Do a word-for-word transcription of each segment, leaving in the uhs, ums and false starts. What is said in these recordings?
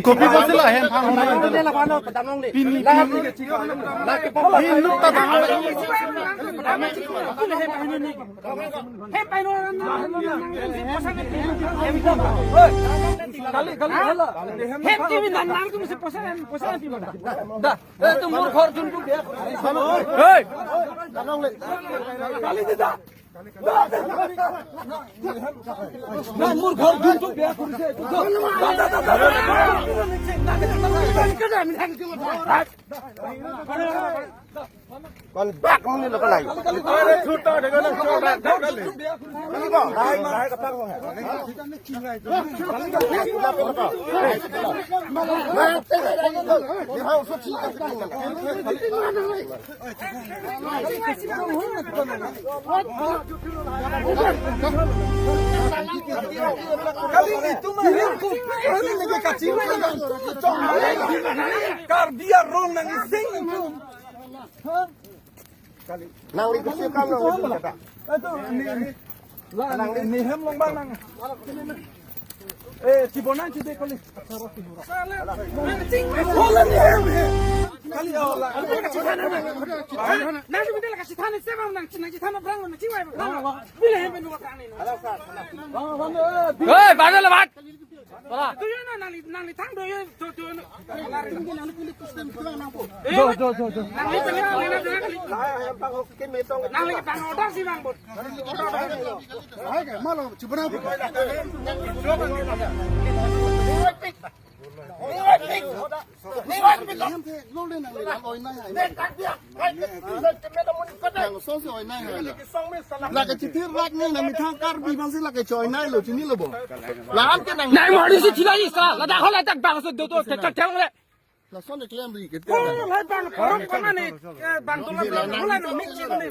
Kopi bosila hem phang hona. Pini, pini. Pini nuk ta dang. Kali, kali, hala. Hem T V nan nan tum si posa, posa T V na. Da, eh, tum mur ghor jun pu dia. Hey! Kali di da. Na mur ghor jun pu dia kuri se. Da, da, da, da. Kon bak muni lo kalai. Kali ko, hai, hai, kapang ko. Kali itu mah, ini kacil. Karbi arong nang ising itu. Nangli kesi kam nangli kata. Aduh, ini, ini. La, ini, ini hem long bang nang. Eh, cibonang cide kali. Hola ni hem, hem. Kali, oh, la. Nang tu bidal kasih than, saya bang nang, nang cithan berang, nang ciwai berang. Bila hem benu berang ni. Hei, bang lebat. Wala. Tuyo na nangli, nangli thang tuyo, tuyo, tuyo. Jo, jo, jo, jo. Nangli thang, nangli thang. Nangli thang order si bang bot. Hai ke, malo, cibonang. Nang song si oi nai hai la. La ke chitir rak ni nang methang Karbi bang si la ke choi nai lo chini lo bo. La an ke nang. Nang mari si chila isa. La dak hola tak bang so do do tak tak tak le. La son de klem ri ke. Oh, la bang parok kona ni. Eh, bang tu la bang hola no mik chini.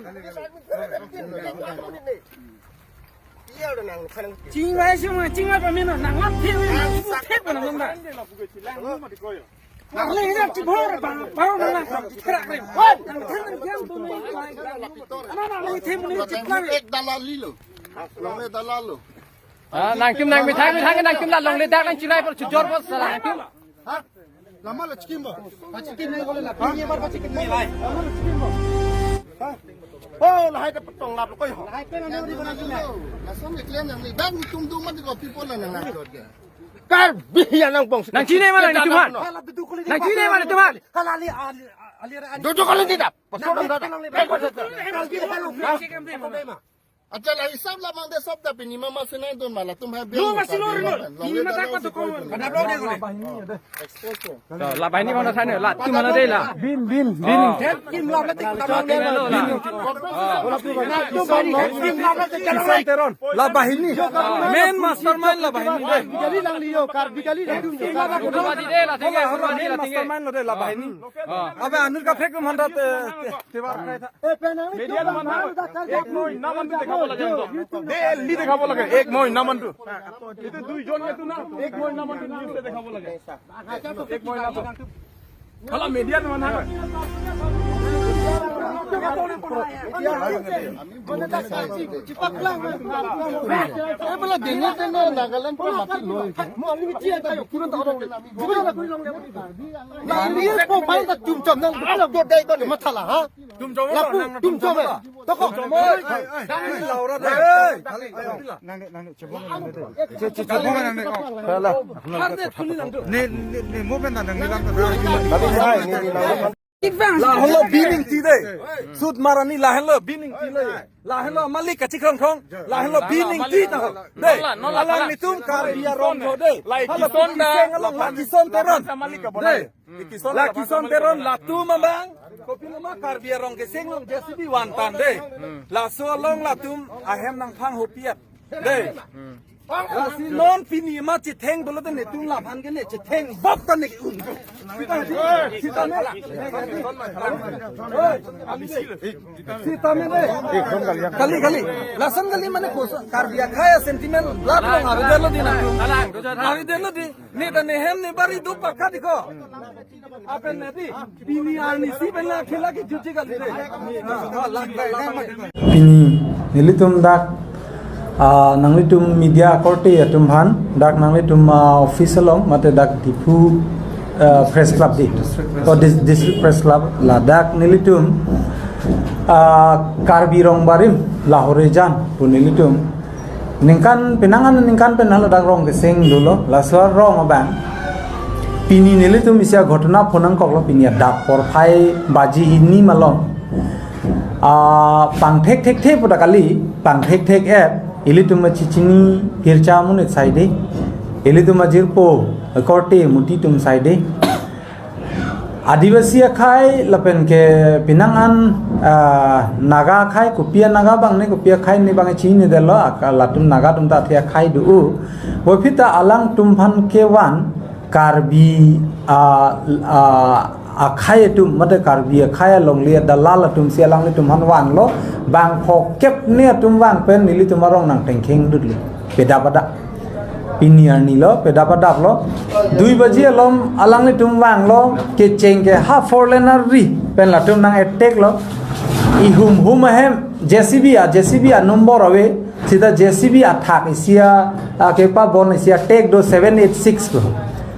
Chingvai sima, chingvai pamina, nang lam thep, nang thep, nang lam da. Nang le ya chibor, bang, bang, nang, nang, thera krim. Nang thep, nang, nang, nang, nang, nang, thep, nang, chiplang. Ek dalal li lo. Longle dalal lo. Ah, nangtum nang methang, methang, nangtum la longle dak nang chilai por chujor por sala nangtum. Ha? Lama la chikim ba? Pachikim ni kole la. Pini bar pachikim ni lai. Lama la chikim ba? Ha? Oh, lahai ta patong lap koi ho. Lahai pe na ni kona ni. Lason ni klem nang ni. Bang tum dum mati ko people na nang nang. Karbi ya nang bong. Nang chine mana ni tuman? Nang chine mana tuman? Halali ali ali. Dodo kali tidak. Pasal anda. Kalbi halo. Acha la hisab la mangde sob ta pini mama senai don mala tum hai. Lo masi lo ri lo. Pini mata ko to ko. Kada blo de ko. To, la bahini mana thane, la tum mana de la. Bin, bin, bin. Oh. Thep kim la mati kada blo de lo la. Tum bahini thep kim la mati kada blo. Kison Teron, la bahini. Main mastermind la bahini de. Bigali lang liyo, Karbi gali lang liyo. Hola, hola, main mastermind lo de la bahini. Oh. Abe anur ka phek tum handa te, te, te bar khai tha. Media টো মানুহ এক মই নাম আনটো দেখাব লাগে। ডেইলি দেখাব লাগে এক মই নাম আনটো। এইটো দুইজন এইটো না, এক মই নাম আনটো নিউজ দেখাব লাগে। এক মই নাম আনটো। খালা মিডিয়া টো মানুহ। এইবিলাক যেনে তেনে নাগালেণ্ড পৰা মাটি লৈ। Nangli ko pai ta chum chom nang dot dai dot matha la ha. Chum chom lapu nang chum chom. Toko. Laura de. Nang nang chebong nang de. Che che chebong nang de. Hala. Ne ne ne mo pen nang ni lang ta. Lalu hai ni ni nang. Lahenlo bining ti de. Sut marani lahenlo bining ti le. Lahenlo malik kachikrong krong. Lahenlo bining ti ta. De. Alanglitum Karbi arong do de. Hala Kison da. Kison Teron. De. Kison la Kison Teron latum abang. Kopilo ma Karbi arong keseng along J C B van tan de. Laso along latum ahem nangphang hopiat. De. Lasi non pini ma chetheng dolo de netum laphan ke ne chetheng bok ta ne un. Sita, sita, sita ne. Sita ne de. Kali kali. Lason kali mane kosa Karbi akhai sentiment lap long avedetlo di na. Avedetlo di. Ne ta ne hem ne bari do pakka di ko. Apen nati, pini arnisi pen la khela ke juji kali de. Ah, ah, la, la, la, la. Pini, nelitum dak Ah, nanglitum media akorte atum aphan, dak nanglitum, ah, office along, mate dak Diphu, ah, Press Club di. District Press Oh, Club. Dis-, District Press Club, ladak nelitum, ah, Karbi Rong Barim, Lahore Jan, pu nelitum. Ningkan penang an ningkan pen haladak rong keseng dolo, laso arong abang. Pini nelitum isi aghotona phonangkoklo, pini adap porphai baji hini malom. Ah, pangthek thekthe pu ta kali, pangthek thek-et, ilitum chechini phircha amonit saide, ilitum ajirpo akorte muti atum saide. Adivasi akhai lapen ke penang an, ah, Naga akhai, kopi a-Naga abang ne, kopi akhai ne abang chinidetlo, ak-, latum Naga atum ta athe akhai do-o. Puvoiphit ta alangtum aphan kevan Karbi, ah, ah, akhai atum, mate Karbi akhai alongle adalal atum si alanglitum aphan vanlo, bang phokep ne atum vang pen nelitum arong nangtengkheng dutlo. Pedap adap. Pini arni lo, pedap adaplo. Dui baji alom alanglitum vanglo, kecheng ke ha four lane ri pen latum nang-attack lo. Ihum hum ahem, J C B a, J C B a number ave, sita J C B athak isi a, a kepabon isi a-tag do seven eight six lo.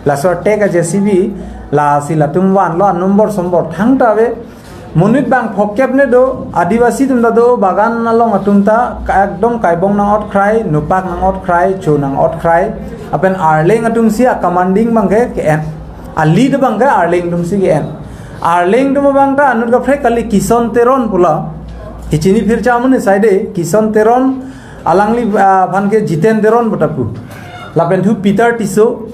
Laso tag a-J C B, lasi latum vanlo, a-number sombor thangta ave. Monit bang phokep ne do, Adivasi atum ta do, bagan along atum ta, ka-, ekdom kaibong nang-ot krai, nupak nang-ot krai, cho nang-ot krai. Lapen Arleng atum si a-commanding abang ke, ke-en. A-lead abang ke Arleng atum si ke-en. Arleng atum abang ta anut kaprek kali, Kison Teron pulo. Kechini phircha amonit saide, Kison Teron, alangli, ah, aphan ke Jiten Teron pu ta pu. Lapen thu Peter Tisso,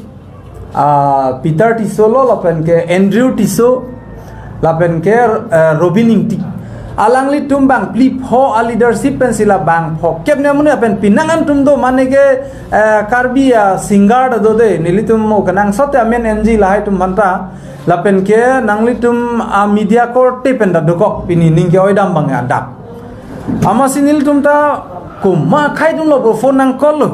ah, Peter Tisso lo, lapen ke Andrew Tisso, lapen ke, eh, Robin Ingti. Alanglitum bang phli pho a-leadership pen si la bang phokep ne amonit, lapen penang an atum do, mane ke, eh, Karbi a-singer ta do de, nelitum mo kenangsot te amen enji lahai atum aphanta, lapen ke nanglitum a-media akorte pen ta dokok, pini ning ke-oi dam abang adap. Amatsi nelitum ta komat akhai atum lo bo phone nang-call lo.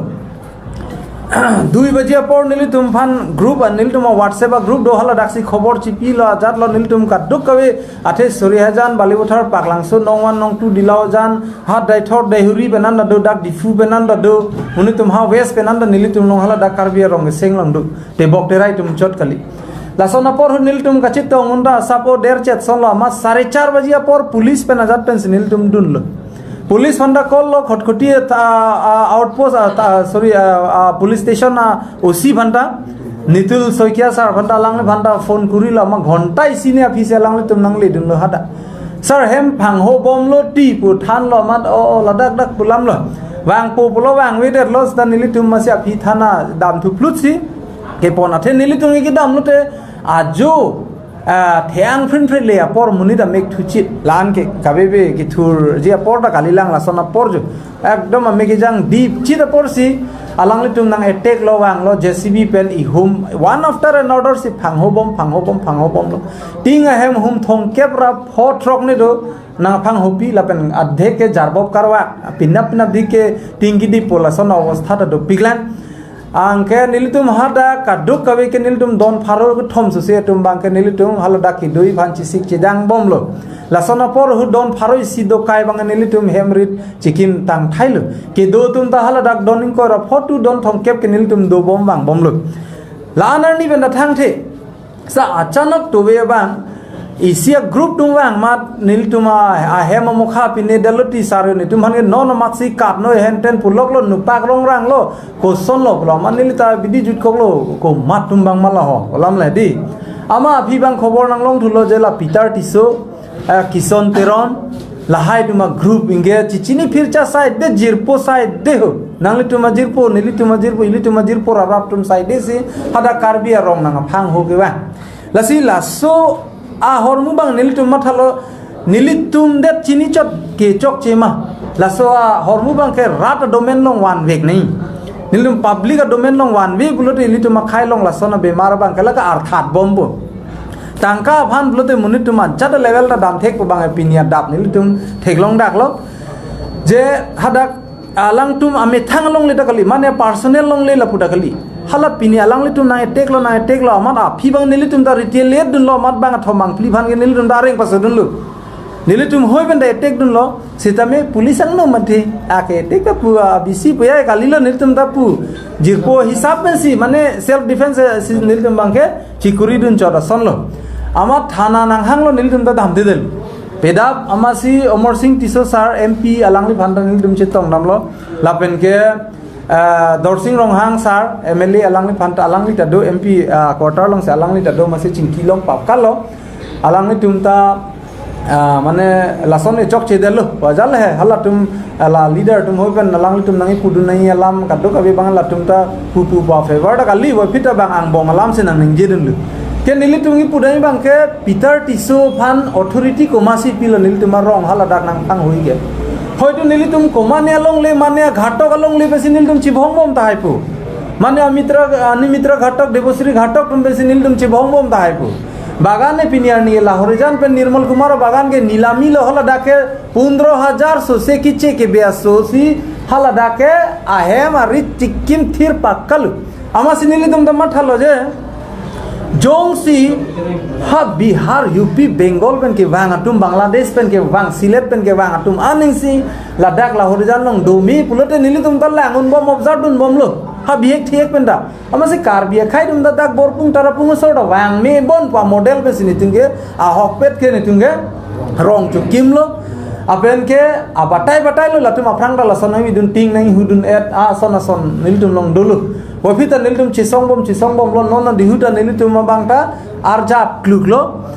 Dui baji apor nelitum aphan group a, nelitum a-WhatsApp a-group do, haladak si khobor chipilo, ajat lo nelitum kadokave athe Sorihajan, Balipathar, Paklangso, Nongwan, Nongtu, Dilaujan, ha Deithor, Deihori pen an ta do, dak Diphu pen an ta do, nelitum ha West pen an ta nelitum along haladak Karbi arong keseng along do. Tebok terai atum chot kali. Lason apor ahut nelitum kachetong un ta sapo der chet ason lo, amat sare char baji apor police pen ajat pen si nelitum dunlo. Police aphanta call lo, Khatkhati ta, ah, outpost, ah, ta, sorry, ah, ah, police station a-O C aphanta, Nitul Saikia sir aphanta, alangliphanta phone kurilo, amat ghonta isi ne aphi si alanglitum nangledunlo hadak. Sir, hem phangho bomlo ti pu thanlo, amat o, o, ladak dak pu alam lo. Vangpo pulo vangvedetlo, seta nelitum amatsi aphi thana damthu phlut si kepon, athe nelitum ke kedam lote ajo, ah, theng phrin phrin le apor monit amek thuchit, la-an ke kaveve kethurji apor ta kalilang, lason apor jo. Ekdom amek kejang dipchit apor si alanglitum nang-attack lo, vanglo, J C B pen ihum, one after another si phangho bom, phangho bom, phangho bomlo. Ting ahem hum thomkep ra pho throk ne do, nangphanghopi, lapen adhek ke jarbop karvak, pinap pinap dik ke ting kidi po, lason a-obostha ta dopiklang. Anke nelitum hadak kadokave ke nelitum don pharo kethom suse atum abang ke nelitum haladak kedui aphan chesik chedang bomlo. Lason apor ahut don pharo isi dokai abang nelitum hem rit chikim tangthailo. Kedo atum ta haladak don ingkoi ra pho tu don thomkep ke nelitum dobom vangbomlo. La-an arni pen ta thangthe. Sa achanak tove abang, isi a-group atum vang amat nelitum a, ahem amokha pinedetlo ti sir, netum aphan ke non amatsi katno henten puloklo, nupak rongranglo, kosonlo pulo, amat neli ta bidi jutkoklo, komat atum abang ma la ho, alam le di. Amat aphi abang khobor nanglongthulo je la Peter Tisso, eh, Kison Teron, lahai atum a-group ingke chechini phircha saide, jirpo saide ho. Nanglitum ajirpo, nelitum ajirpo, ilitum ajirpo, rarap atum saide si hadak Karbi arong nangphangho kevang. Lasi laso ahormu abang nelitum mathalo, nelitum det chini chot kechokche ma. Laso ahormu abang ke rat adomen along vanvek nai. Nelitum public adomen along vanve pulote ilitum akhai along lason abemar abang ke la ka-arthat bompo. Tangka aphan pulote monit atum ajat a-level ta damthek pu abang pini adap nelitum theklong daklo. Je hadak alangtum amethang alongle ta kali, mane personal alongle lapu ta kali. Hala pini alanglitum nang-attack lo, nang-attack lo, amat aphi abang nelitum ta retaliate dunlo, amat bang athom bang phli aphan ke nelitum ta areng pasodunlo. Nelitum hoi pen ta attack dunlo, sitame police angno mati, ake attack ta pu, a, B C pu ya kalilo nelitum ta pu. Jirpo hisap pensi, mane self defense, eh, si nelitum abangke, chikuri dun chot asonlo. Amat thana nanghanglo nelitum ta damdedel. Pedap amatsi Amarsing Tisso sir M P alangliphan ta nelitum chetong damlo. Lapen ke, ah, Dorsing Ronghang sir, M L A alangliphan ta alangli ta do M P, ah, quarter alongsi alangli ta do amatsi chingki long pap kalo. Alanglitum ta, ah, mane lason e chokchedetlo. Wajar le he, halatum, ah, la leader atum hoi pen alanglitum nangkipu dun nangji alam kadokave abang latum ta pupu pa favor ta kali, puvoiphit ta bang angbong alamsi nangningje dunlo. Ke nelitum kipu dun abangke Peter Tisso aphan authority komatsi pilo nelitum arong haladak nangpanghui ke. Hoito nelitum komatne alongle mane ghatok alongle pensi nelitum chibongbom tahai pu. Mane Amitra, Animitra ghatok, Debosri ghatok atum pensi nelitum chibongbom tahai pu. Bagan e pini arni Lahorijan pen Nirmal Kumar abagan ke nilami lo haladak ke pundro hajar sose kiche ke biaso si haladak ke ahem ari chikim thir pakkalu. Amatsi nelitum ta mathalo je. Jongsi ha Bihar, U P, Bengal pen kevang atum, Bangladesh pen kevang, Sylhet pen kevang atum aning si ladak Lahorijan along domi pulote nelitum ta lang unbom observe dunbomlo. Ha bihek thihek pen ta. Amatsi Karbi akhai atum ta dak Borpung Tarapung asor ta vangme bon pu amodel pensi nelitum ke ahokpet ke nelitum ke rong chokimlo. Lapen ke abatai batailo latum aphrang ta lason nangvidun ting nanghu dun-et ason ason nelitum along dolo. Puvoiphit ta nelitum chisongbom chisongbomlo non adihu ta nelitum abang ta arjap kluklo.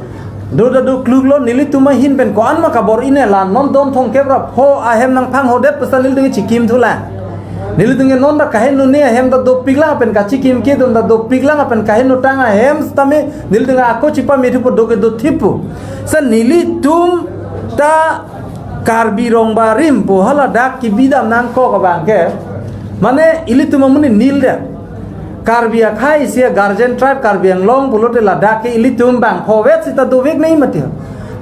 Do ta do kluklo nelitum ahin pen ko-an ma kabor-i ne la non don thomkep ra pho ahem nangphanghodet pusi ta nelitum chikim thulang. Nelitum ke non ta kaheno ne ahem ta dopiklang lapen kachikim ke atum ta dopiklang lapen kaheno tang ahem sitame nelitum ako chipamethupo do ke dothippo. Sa nelitum ta Karbi Rongbarim pu haladak kebidam nangkok abang ke. Mane ilitum amonit nil de. Karbi akhai isi guardian tribe Karbi Anglong pulote ladak ke ilitum bang khovet sita dovek nangji mati.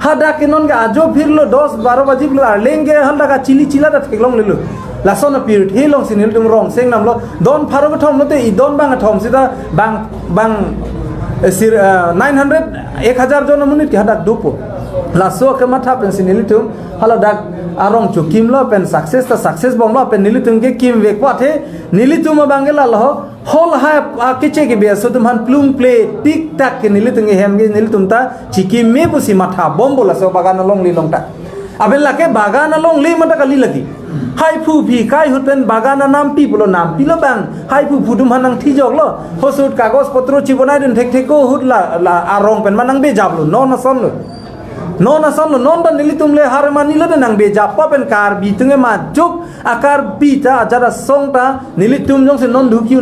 Hadak ke non ke ajo phirlo dos baro baji pulo arleng ke haladak kachili chila ta theklonglelo. Lason apirthe alongsi nelitum rong seng damlo. Don pharo kethom lote i don bang kethom sita bang bang, eh, sir, eh, nine hundred, ek hajar jon amonit ke hadak dopo. Laso kematha pensi nelitum haladak arong chokimlo pen success ta success bomlo pen nelitum ke kimvekpo athe nelitum abang ke lalo hol ha, ah, kiche ke biaso atum aphan plung ple tik tak ke nelitum ke hem ke nelitum ta chikim me pusi mathabo laso bagan alongle along ta. Lapen lake bagan alongle mata kali lagi. Hai phuphi kai ahut pen bagan anampi pulo nampilo bang. Hai phuphu atum aphan nangthijoklo. Hosut kagos potro chibonai dun thekthek ko ahut la, la arong pen ma nangbejaplo. Non asonlo. Non asonlo. Non ta nelitum le harmani lo de nangbejappo pen Karbi atum ke majok a Karbi ta ajat asong ta nelitum jongsi non dukyu